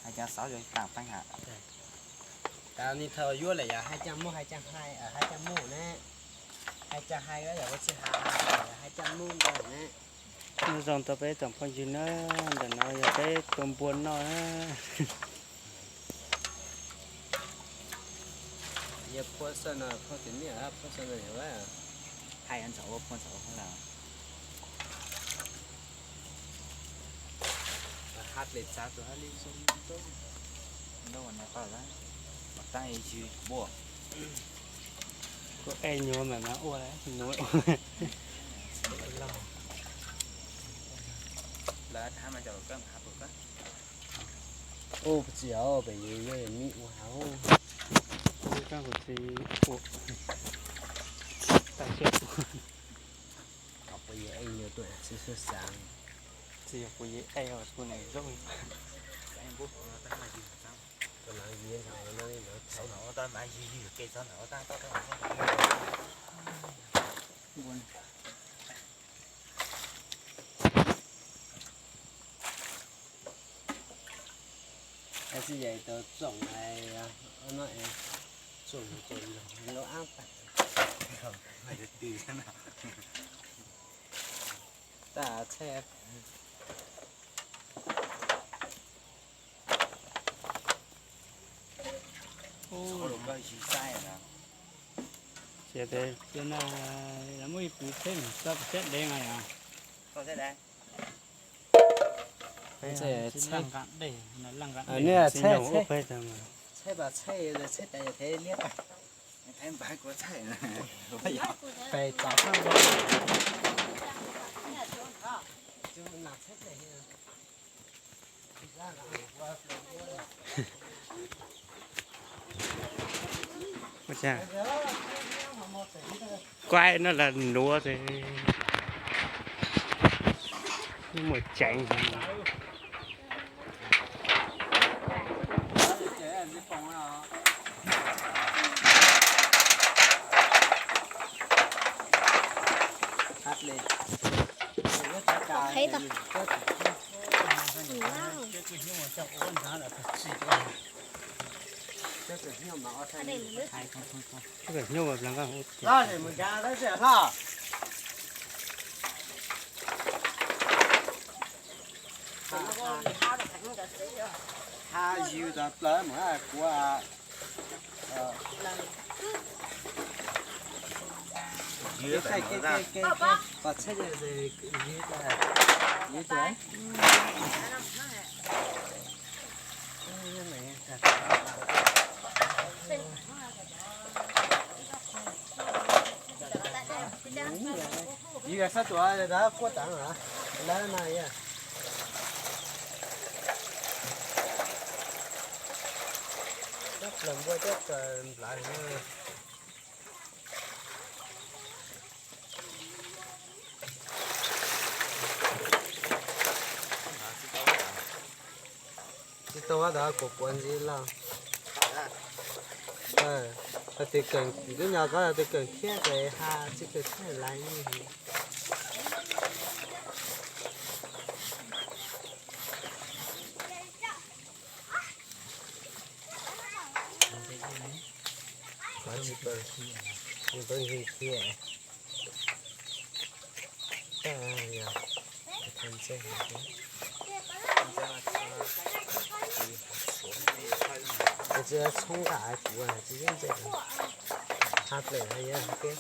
Cov xauv yog tam peeb ha. Tam ni thaum yuav lawm yog hais caj mus, hais caj hais, hais caj mus ne. Hais caj hais yog ua tsis hais, hais caj mus ntawd ne. Nyob zoo tau peb tsoom phooj ywg na, ntawm no yog peb tua npua noj na. Yog phua xawb no, phua tim niam phua xawb no yog hais ntxov ua phua ntxov ua phua lawm. Hab li txav tus hab li xoob ntoo no tau lawm, mas tab ib yig npua. Kuv ev nyuag mam mam ua, nyuag ua. Lawv thab mas cov lus kab hab pus kab. Ua tsis yog pem yus yog mib ua hab. Ua kab kuv tsis ua. Tsis tas siab ua. Kom puas yog ev nyuag tuaj xwb xwb xav. Tsis yog puas yog ev os, tus neeg zoo. Tsis yog tau tsoom no, tsoom tsoom lub ab tas. Tag txhej. Cia tes cia na, muaj ib pus txhej tso pus txhej dev no yom. Txhej dev. Txhej, txhej pas txhej, txhej tas yog txhej liab pas. Pes tsawg txhej. Kuaib no las nuav tes muaj tseev. Ha yws tas plaws mus kuv. Yws txhej, yws txhej. Yus yog sab tuav quaj taag lawm no yog. Cov plaws npua cov plaws nplawv. Tsis tau ua tau kuv kuav ntxiv los. Tug kawm, tub nyog koj tug kawm khiab tes ha tsis kawm khiab laiv. Tsis txhob nqa kuv tsis yeej ntse. Ha plaws ha yog ke.